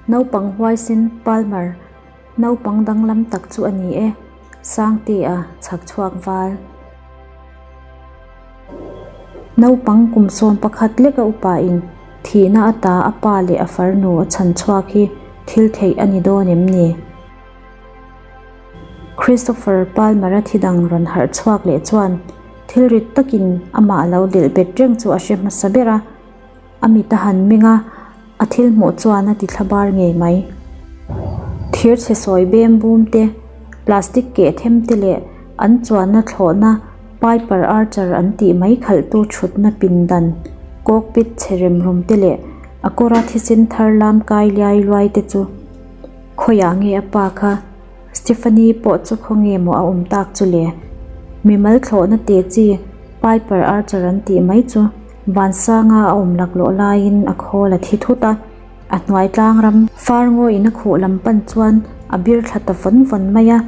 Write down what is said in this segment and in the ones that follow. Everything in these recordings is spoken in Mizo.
Naupang huaisen Palmer, naupang danglam tak chu a ni e, Sangtea chhak chhuak val. Naupang kum 11 leka upain thihna ata a pa leh a farnu a chhan chhuak hi thil theih a ni dawn em ni? Christopher Palmer-a thidang rawn harh chhuak leh chuan thil rit takin amah lo delh bet reng chu a hre hmasa ber a. A mit a han meng a, a thil hmuh chuan a ti thla bar ngei mai. Thir chhe sawi bem bum te, plastic keh them te leh an chuanna thlawhna Piper Archer an tih mai khalhtu thutna pindan cockpit chhe rem rum te leh a kawra thisen thar lam kai liai luai te chu khawiah nge a pa kha Stephanie pawh chu khawnge maw a awm tak chu le? Mimal thlawhna te chi Piper Archer an tih mai chu Vansanga a awm laklawh laiin a khawl a thi thut a, a hnuai tlang ram far ngawiin a khuh lam pan chuan a bir thla ta vawn vawn mai a.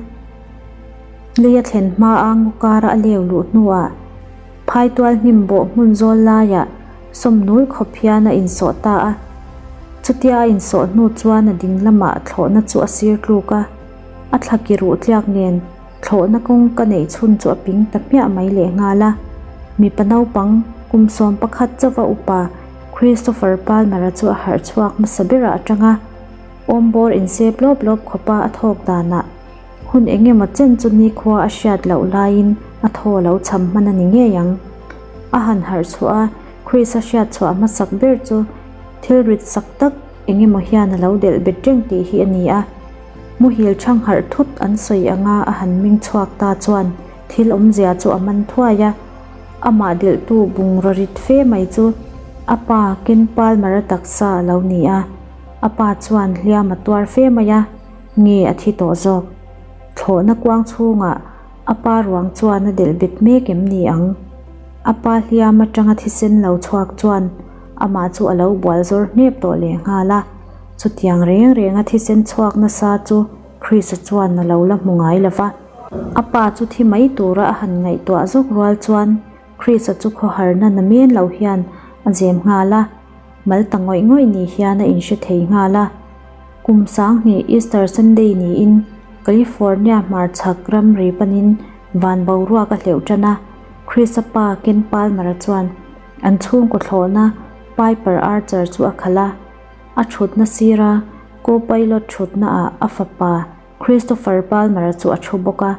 Lei a thlen hma a ngaw kara a leu luh hnuah phaitual hnim bawh hmun zawl laiah sawmnul khawp hian a insawh ta a. Chutia a insawh hnu chuan a ding lamah thlawhna chu a sir tluk a, a thla ki ruh tliak nen Thlawhna kawng ka neih chhun chu a ping ta hmiah mai lehnghal a. Mipa naupang kum 11 chauha upa Christopher Palmer-a chu a harh chhuak hmasa berah atang a, awmbawr insep lawp lawp khawpa a thawk danah hun eng emaw chen chu nikhua a hriat loh laiin a thaw lo cham hman a ni ngei ang. A han harh chhuah a, Chris-a hriat chhuah hmasak ber chu thil rit sak tak eng emaw hian a lo delh bet reng tih hi a ni a. Muhil chhang harh thut an sawi anga a han ming chhuak ta chuan thil awmzia chu a man thuai a. Amah delhtu bungraw rit fe mai chu a pa Ken Palmer-a taksa a lo ni a. A pa chuan hliam a tuar fe mai a, nge a thi tawh zawk. Thlawhna kuang chhungah a pa ruang chuan a delh bet mek em ni ang? A pa hliam atanga thisen lo chhuak chuan amah chu a lo bual zawr hnep tawh lehnghal a. Chutiang reng renga thisen chhuak nasa chu Chris-a chuan a lo la hmu ngai lo va. A pa chu thi mai tura a han ngaihtuah zawk rual chuan Chris-a chu khawharna na men lo hian a zem nghal a, mal ta ngawih ngawih ni hian a inhre thei nghal a. Kum 2000 Easter Sunday niin California hmarchhak ramri panin van boruak a hleuh tan a, Chris-a pa Ken Palmer-a chuan an chhungkaw thlawhna Piper Archer chu a khalh a. A thutna sira co-pilot thutna ah a fapa Christopher Palmer-a chu a thu bawk a.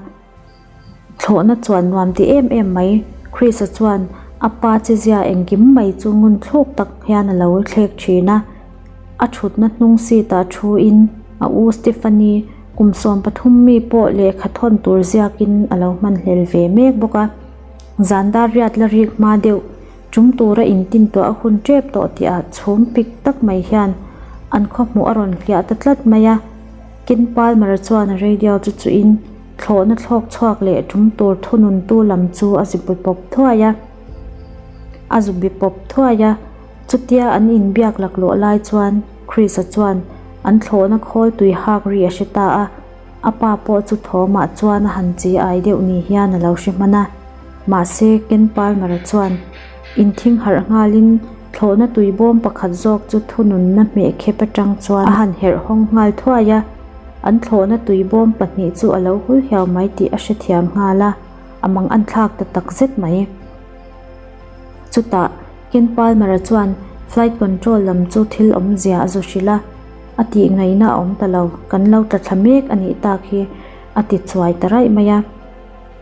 Thlawhna chuan nuam ti em em mai. Chris-a chuan a pa chezia engkim mai chu ngun thluk tak hian a lo thlek thin a. A thutna hnung seat ah thu in a u Stephanie kum 13 mi pawh lehkha thawn tur ziakin a lo hmanhlel ve mek bawk a. Zan dar riat la rik hma deuh Chung tura intintuah a hun tep tawh tihah chhum pik tak mai hian an khawhmuh a rawn hliah ta tlat mai a. Ken Palmer-a chuan a radio chu chuhin thlawhna thlawk chhuak leh tum tur thununtu lam chu a zu bi pawp thuai a. A zu bi pawp thuai a, chutia an inbiak laklawh lai chuan Chris-a chuan an thlawhna khawl tui hak ri a hre ta a. A pa pawh chu thawmah chuan a han chi ai deuh ni hian a lo hre hman a. Mahse, Ken Palmer-a chuan inthing harh nghalin thlawhna tui bawm pakhat zawk chu thununna hmeh khep atang chuan a han herh hawng nghal thuai a. An thlawhna tui bawm pahnih chu a lo hul hiau mai tih a hrethiam nghal a, a mang an thlak ta tak zet mai. Chutah, Ken Palmer-a chuan flight control lam chu thil awmzia a zu hrilh a. A tih ngaihna a awm ta lo, kan lo tla thla mek a nih tak hi, a ti chuai ta raih mai a.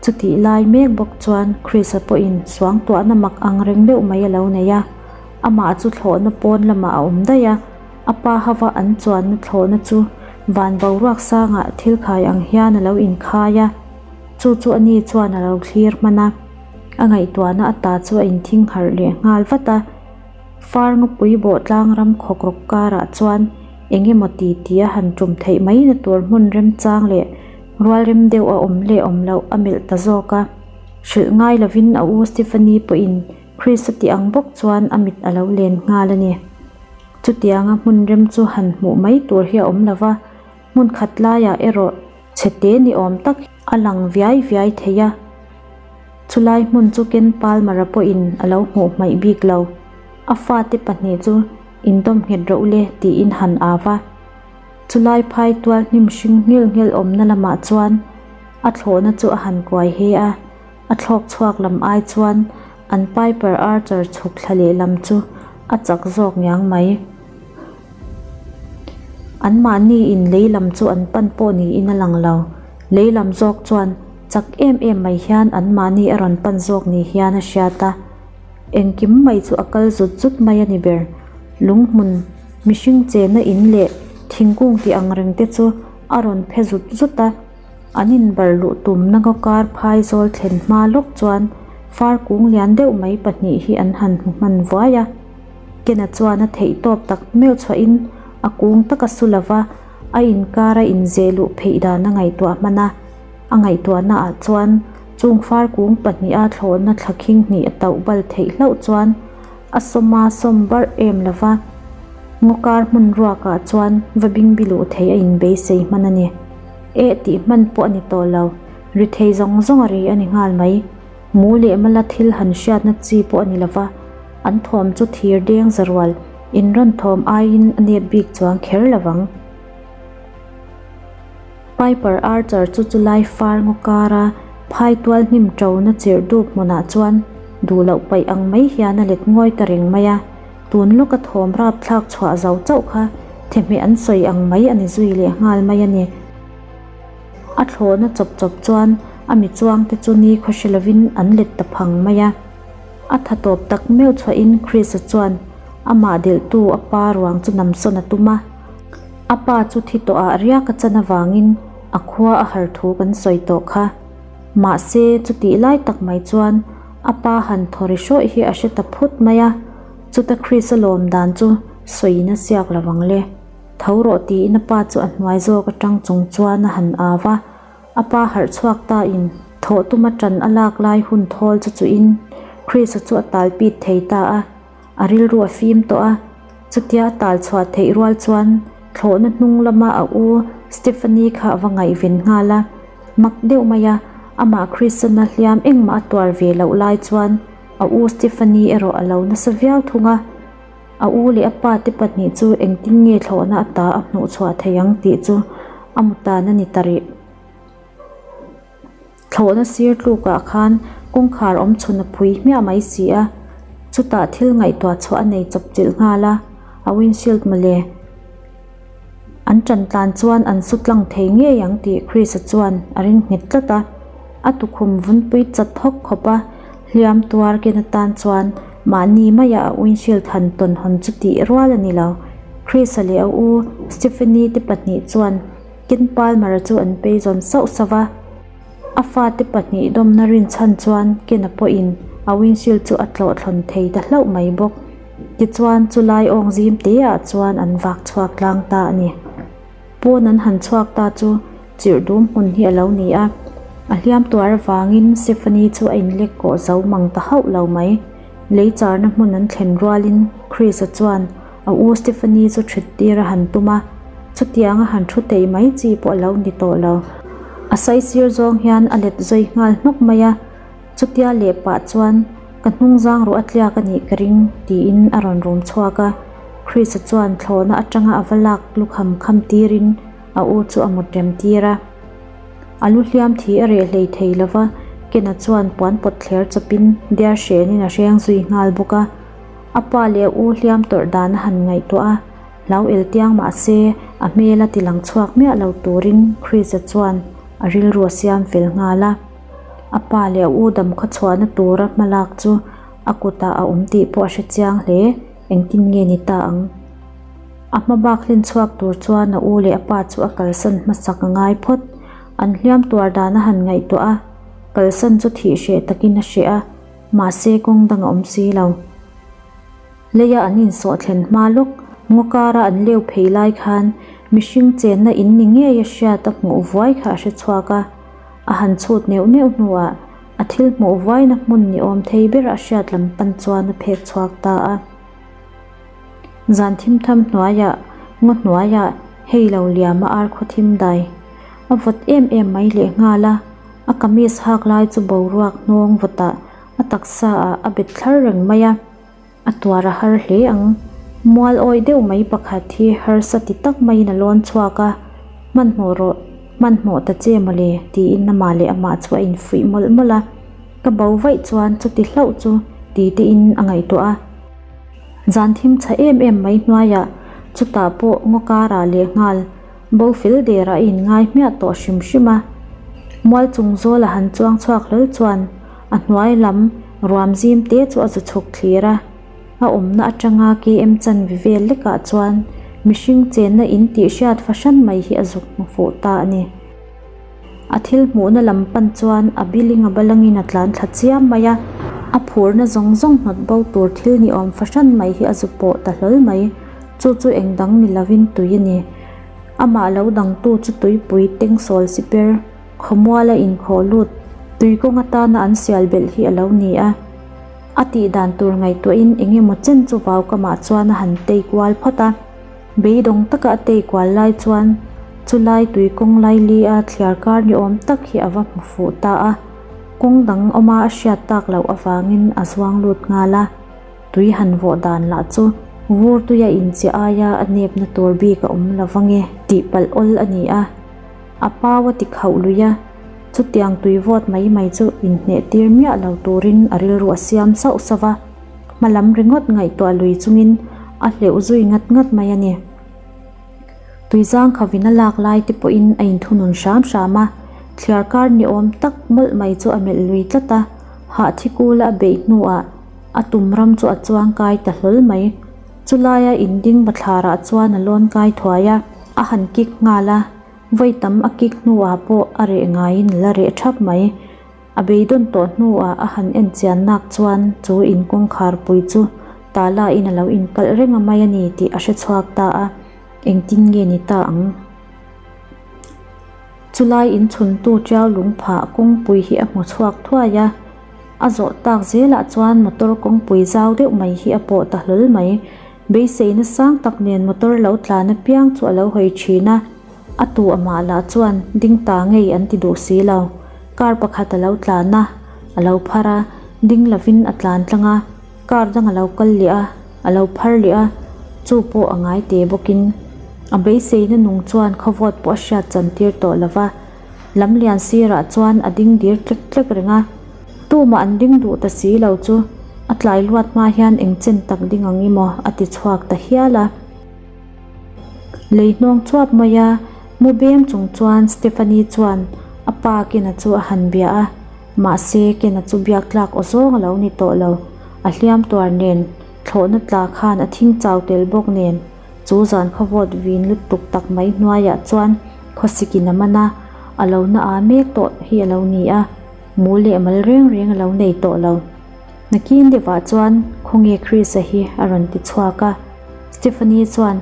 Chutih lai mek bawk chuan Chris-a pawhin suangtuahna mak ang reng deuh mai a lo nei a. Amah chu thlawhna pawn lamah a awm daih a, a pa hava an chuanna thlawhna chu van boruak sangah thil khai ang hian a lo inkhai a. Chu chu ani chuan a lo thlir hman a, a ngaihtuahna ata chu a inthing harh leh nghal vat a. Far ngawpui bawh tlang ram khawkrawk karah chuan eng emaw ti ti a han tum theih mai na tur hmun remchang leh rual rem deuh a awm leh awm loh a melh ta zawk a. Hrilh ngai lovin a u Stephanie pawhin Chris a tih ang bawk chuan a mit a lo len nghal a ni. Chutianga hmun rem chu han hmuh mai tur hi a awm lo va, hmun khat laiah erawh chhete ni awm tak a lang viai viai thei a. Chulai hmun chu Ken Palmer-a pawhin a lo hmuh hmaih bik lo. A fate pahnih chu indawm nghet rawh ule tiin han au va. Chulai phai tual hnim hring nghilh nghilh awmna lamah chuan a thlawhna chu a han kuai he a, a thlawk chhuak lam ai chuan an Piper Archer chhuk thla leh lam chu a chak zawk ngiang mai. Anmahni in lei lam chu an pan pawh niin a lang lo. Lei lam zawk chuan chak em em mai hian anmahni a rawn pan zawk ni hian a hriat a. Engkim mai chu a kal zut zut mai a ni ber. Lunghmun, mihring chenna in leh thingkung tih ang reng te chu a rawn phe zut zut a. An inbar luh tumna ngaw kar phai zawl thlen hma lawk chuan far kung lian deuh mai pahnih hi an han hmu hman vuai a. Kena chuan a theih tawp tak meuh chhuahin a kung taka su lova a inkar a inzeh luh pheih dan a ngaihtuah hman a. A ngaihtuahna ah chuan chung far kung pahniha thlawhna thla khing hnih a tauh bal theih hlauh chuan a sawma sawm barh em lova ngaw kar hmun ruakah chuan va bingbi luh theih a inbeisei hman a ni. Eh tih hman pawh a ni tawh lo, ri thei zawng zawng a ri a ni nghal mai. Mu leh mala thil han hriatna chi pawh a ni lova, an thawm chu thir deng zarual inrawn thawm aiin a nep bik chuang kher lovang. Piper Archer chu chulai far ngaw kara phai tual hnim ṭona chirh dup hmunah chuan duh loh paih ang mai hian a let ngawi ta reng mai a, tun lawka thawm rapthlak chhuah zo chauh kha thehmeh an sawi ang mai a ni zui leh nghal mai a ni. A thlawhna chawp chawp chuan a mi chuangte chu ni khaw hre lovin an let ta phang mai a. A tha tawp tak meuh chhuahin Chris-a chuan amah delhtu a pa ruang chu namsawn a tum a. A pa chu thi tawhah riak a chan avangin a khua a har thu kan sawi tawh kha. Mahse, chutih lai tak mai chuan a pa han thaw ri hrawih hi a hre ta phut mai a, chuta Chris-a lawm dan chu sawiin a siak lo ang le. Tho rawh tiin a pa chu a hnuai zawk atang chung chuan a han au a, a pa harh chhuak ta in thawh tuma tan a lak lai hun thawl chu chuhin Chris-a chu a tal pit thei ta a, a rilru a fim tawh a, chutia a tal chhuah theih rual chuan thlawhna hnung lama a u Stephanie kha a va ngaihven nghal a, mak deuh mai a, amah Chris-ana hliam engmah a tuar ve loh lai chuan a u Stephanie erawh a lo nasa viau thung a. A u leh a pa te pahnih chu engtin nge thlawhna ata a hmuh chhuah thei ang tih chu a mu tan a ni ta rih. Thlawhna sir tlukah khan kawngkhar awm chhun a phui hmiah mai si a, chutah thil ngaihtuah chhuah a nei chawp chilh nghal a, a windshield mawle. An ṭan tlan chuan an su tlang thei ngei ang tih Chris-a chuan a ring nghet tlat a. A tukhum vunpui chat hawk khawp a, hliam tuar ken atan chuan mahni maia a windshield han tawn hawn chu tih rual a ni lo. Chris-a leh a u Stephanie te pahnih chuan Ken Palmer-a chu an pei zawn sauh sauh a. A fate pahnih dawmna rinchhan chuan Ken-a pawhin a windshield chu a tlawh thlawn thei ta hlauh mai bawk. Tichuan, chulai awng zim teah chuan an vak chhuak tlang ta a ni. Pawn an han chhuak ta chu chirh dum hmun hi a lo ni a, a hliam tuar avangin Stephanie chu a inlek kawh zo mang ta hauh lo mai. Lei charna hmun an thlen rualin Chris-a chuan a u Stephanie chu ṭhut tir a han tum a, chutianga han thu tei mai chi pawh a lo ni tawh lo. A saisir zawng hian a let zui nghal hnawk mai a. Chutia leh pah chuan ka hnungzang ruah a tliak a nih ka ring tiin a rawn rum chhuak a, Chris-a chuan thlawhna atanga a va lak lukham kham tirin a u chu a mut rem tir a. A lu hliam thi a reh hlei thei lo va, Ken-a chuan puan pawt thler chawpin diar hrenin a hreng zui nghal bawk a. A pa leh a u hliam tawrh dan a han ngaihtuah a, hlau el tiang mah se a hmel a ti lang chhuak miah lo turin Chris-a chuan a rilru a siam fel nghal a. A pa leh a u dam khaw chhuahna tura hmalak chu a kutah a awm tih pawh a hre chiang hle, engtin nge ni ta ang? A hma bak hlen chhuak tur chuan a u leh a pa chu a kalsan hmasak a ngai phawt. An hliam tuar dan a han ngaihtuah a, kalsan chu thih hreh takin a hreh a, mahse kawng dang a awm si lo. Leia an insawh thlen hma lawk, ngaw kara an leu phei lai khan mihring chenna in ni ngei a hriat a hmuh vuai kha a hre chhuak a. A han chhut neuh neuh hnuah a thil hmuh vuaina hmun ni awm thei ber a hriat lam pan chuan a phek chhuak ta a. Zan thim tham hnuaiah, ngaw hnuaiah hei lo liam a ar khaw thim dai. A vawt em em mai leh nghal a, a kamis hak lai chu boruak hnawng vawtah a taksa ah a bet thlar reng mai a. A tuar a har hle ang. Mual awih deuh mai pakhat hi harsa ti tak maiin a lawn chhuak a, Hmanhmawh rawh, hmanhmawh ta che mawle, tiin amah leh amah chu a infuih mawlh mawlh a. Ka bo vaih chuan chuti hlauh chu ti tein a ngaihtuah a. Zan thim chha em em mai hnuaiah chutah pawh ngaw karah leh nghal bo fel derah a inngai hmiah tawh hrim hrim a. Mual chung zawl a han chuang chhuak hlawl chuan a hnuai lam ruam zim te chu a zu chhuk thlir a. A awmna atanga KM chanve vel lekah chuan mihring chenna in tih hriat fahran mai hi a zuk hmu fuh ta a ni. A thil hmuhna lam pan chuan a biling a balangin a tlan thla chiam mai a, a phurna zawng zawng hnawt bo tur thil ni awm fahran mai hi a zu pawh ta hlawl mai. Chu chu eng dang ni lovin tui a ni. Amah lo dangtu chu tuipui tengsawl siper khawmuala inkhawh lut tui kawng atana an sial belh hi a lo ni a. A tih dan tur ngaihtuahin eng emaw chen chu vau kamah chuan a han tei kual phawt a. Beidawng taka a tei kual lai chuan chulai tui kawng laili a thliar kar ni awm tak hi a va hmu fuh ta a, kawng dang awma a hriat tak loh avangin a zuang lut nghal a, tui han vawh dan lah chu vur tuia inchiah aia a nepna tur bik a awm lo vange tih palh awl a ni a, a pau a ti khauh lui a, chutiang tui vawt mai mai chu inhneh tir miah lo turin a rilru a siam sauh sauh va. Hma lam ringawt ngaihtuah lui chungin a hleuh zui ngat ngat mai a ni. Tuizang khavin a lak lai te pawhin a inthunun hram hram a, thliar kar ni awm tak mawlh mai chu a melh lui tlat a, hahthi kula a beih hnuah a tum ram chu a chuang kai ta hlawl mai. Chulaia inding bathlarah chuan a lawn kai thuai a, a han kik nghal a, vawi tam a kik hnuah pawh a reh ngaiin a la reh thap mai. A beidawn tawh hnuah a han en chian nak chuan chu in kawngkhar pui chu tala in a lo inkalh reng a mai a ni tih a hre chhuak ta a, engtin nge ni ta ang? Chulai inchhuntu tiau lungphah kawngpui hi a hmu chhuak thuai a, a zawh tak zelah chuan motor kawngpui zau deuh mai hi a pawh ta hlawl mai. Beiseina sang tak nen motor lo tlan apiang chu a lo hawi thin a. A tu amah lah chuan ding ta ngei an ti duh si lo. Car pakhat a lo tlan a, a lo phar a, ding lovin a tlan tlang a, car dang a lo kal leh a, a lo phar leh a, chu pawh a ngai te bawkin a beiseina nung chuan khawvawt pawh a hriat chan tir tawh lo va. Lamlian sirah chuan a ding dir tlek tlek reng a, tumah an ding duh ta si lo chu a tlai luat hma hian eng chen tak ding ang i maw a ti chhuak ta hial a. Lei hnawng chuap mai a, mu beng chung chuan Stephanie chuan a pa Kena chu a han bia a, mahse Kena chu biak tlak aw zawng a lo ni tawh lo, a hliam tuar nen, thlawhna tla khan a thing chau tel bawk nen, chu zan khawvawt vin lutuk tak mai hnuaiah chuan khawsikin a man a, a lo na a mek tawh hi a lo ni a, mu leh mal reng reng a lo nei tawh lo. Nakin deuhah chuan khawnge Chris-a hi a rawn ti chhuak a. Stephanie chuan,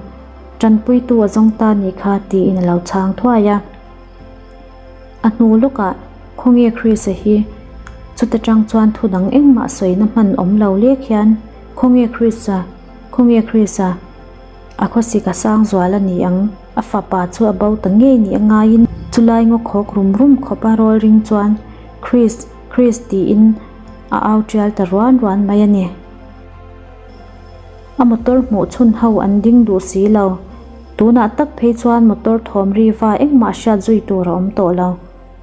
Tanpuitu a zawng ta nih kha tiin a lo chhang thuai a. A hnu lawkah, Khawnge Chris-a hi? Chuta tang chuan thu dang engmah sawina hman awm lo lek hian, Khawnge Chris-a? Khawnge Chris-a? A khawsik a sang zual a ni ang, a fapa chu a bo ta ngei nih a ngaiin chulai ngaw khawk rum rum khawp a rawl ring chuan, Chris, Chris tiin a au tial ta ruan ruan mai a ni. A motor hmuh chhun ho an ding duh si lo. Tunah tak phei chuan motor thawm ri va engmah hriat zui tur a awm tawh lo.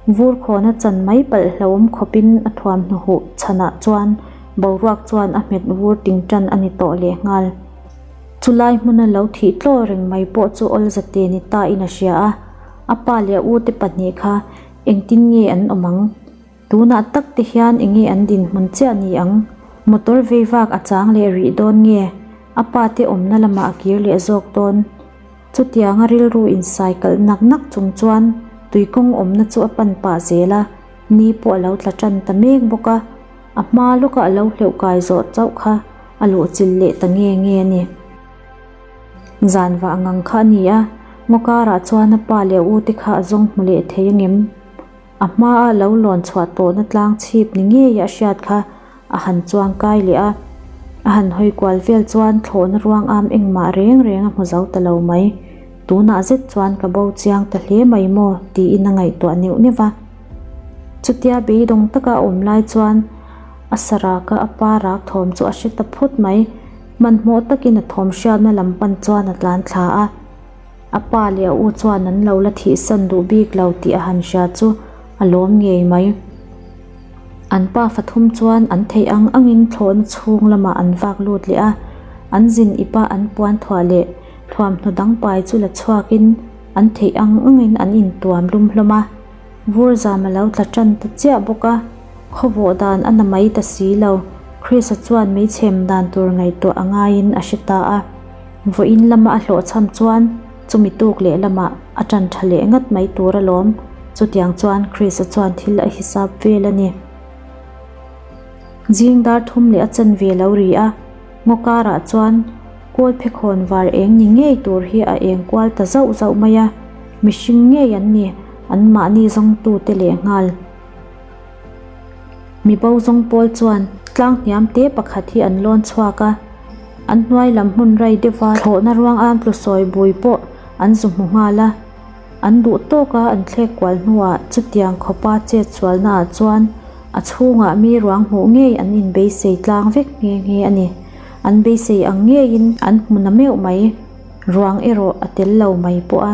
Vur khawna chan mai palh hlauhawm khawpin a thuamhnaw huh chhanah chuan boruak chuan a hmet vur ting tan a ni tawh lehnghal. Chulai hmuna lo thih tlaw reng mai pawh chu awlza te ni ta in a hria a, a pa leh a ute pahnih kha engtin nge an awm ang? Tunah tak te hian enge an dinhmun chiah ni ang? Motor vei vak a chang leh rih dawn nge? A pa te awmna lamah a kir leh zawk dawn? Chutianga rilru insai kalh nak nak chung chuan tuikawng awmna chu a pan pah zel a, ni pawh a lo tla tan ta mek bawk a, a hma lawka a lo hleuh kai zawh chauh kha a luhchilh leh ta nge nge a ni. Zan vah ngang kha a ni a, ngaw karah chuan a pa leh a u te kha a zawng hmu leh thei angem? A hmaa lo lawn chhuah tawhna tlang chhip ni ngei a hriat kha a han chuang kai leh a, a han hawi kual vel chuan thlawhna ruang am engmah reng reng a hmu zo ta lo mai. Tunah zet chuan ka bo chiang ta hle mai maw tiin a ngaihtuah neuh neuh va. Chutia beidawng taka a awm lai chuan a saraka a pa rak thawm chu a hre ta phut mai. Hmanhmawh takin a thawm hriatna lam pan chuan a tlan thla a. A pa leh a u chuan an lo la thihsan duh bik lo tih a han hria chu a lawm ngei mai. An pa fathum chuan an theih ang angin thlawhna chhung lamah an vak lut leh a, an zin ipa an puan thuah leh thuamhnaw dang pai chu la chhuakin an theih ang angin an intuam lum hlawm a. Vur zam a lo tla tan ta chiah bawk a, khawvawh dan a na mai ta si lo, Chris-a chuan meichhem dan tur ngaihtuah a ngaiin a hre ta a. Vawiin lama a hlawhchham chuan chumi tuk leh lamah a tan tha leh ngat mai tur alawm, chutiang chuan Chris-a chuan thil a hisap vel a ni. Zing dar thum leh a chanve lo ri a, ngaw karah chuan kawl phekhawn var eng ni ngei tur hi a eng kual ta zauh zauh mai a, mihring ngei an ni, anmahni zawngtute lehnghal. Mi bo zawng pawl chuan tlang hniam te pakhat hi an lawn chhuak a, an hnuai lam hmun rai deuha thlawhna ruang am tlu sawi bui pawh an zu hmu nghal a. An duh tawka an thlek kual hnuah chutiang khawpa chet sualnaah chuan a chhungah mi ruang hmuh ngei an inbeisei tlang vek nghe nghe a ni. An beisei ang ngeiin an hmu na meuh mai, ruang erawh a tel lo mai pawh a.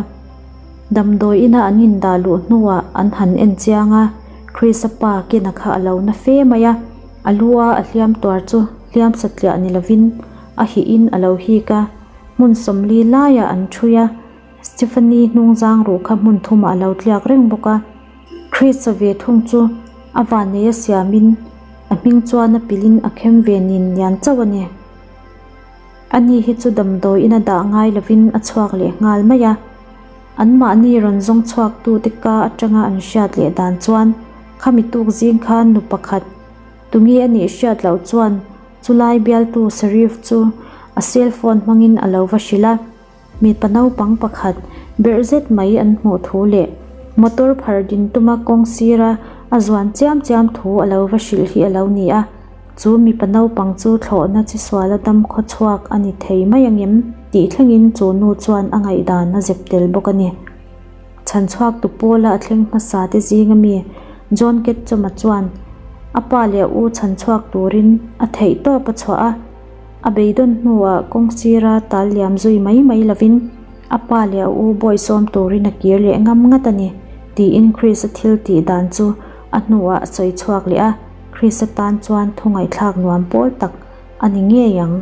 Damdawi ina an indah luh hnuah an han en chiang a, Chris-a pa Ken-a kha a lo na fe mai a, a lu a a hliam tuar chu hliam satliah ni lovin a hihin a lo hik a, hmun 40 laiah an ṭhui a, Stephanie hnungzang ruh kha hmun thumah a lo tliak reng bawk a, Chris-a ve thung chu a vannei a siamin a hming chuan a pilin a khem ve nin lian chauh a ni. Ani hi chu damdawi ina dah ngai lovin a chhuak leh nghal mai a. Anmahni rawn zawng chhuaktute ka atanga an hriat leh dan chuan khami tuk zing khan nu pakhat tunge a nih hriat loh chuan chulai bialtu Sheriff chu a cell phone hmangin a lo va hrilh a. Mipa naupang pakhat berh zet mai an hmuh thu leh motor phar din tuma kawng sira a zuan chiam chiam thu a lo va hrilh hi a lo ni a, chu mipa naupang chu thlawhna chi suala dam khaw chhuak a ni thei mai angem tih thlengin chu nu chuan a ngaihdan a zep tel bawk a ni. Chhan chhuak tu pawla a thleng hmasa te zinga mi John Ketchum-a chuan a pa leh a u chhan chhuak turin a theih tawp a chhuah a. A beidawn hnuah kawng sira tal liam zui mai mai lovin a pa leh a u bawisawm turin a kir leh ngam ngat a ni, tiin Chris-a thil tih dan chu a hnuah a sawi chhuak leh a, Chris-a tan chuan thu ngaihthlak nuam pawl tak a ni ngei ang.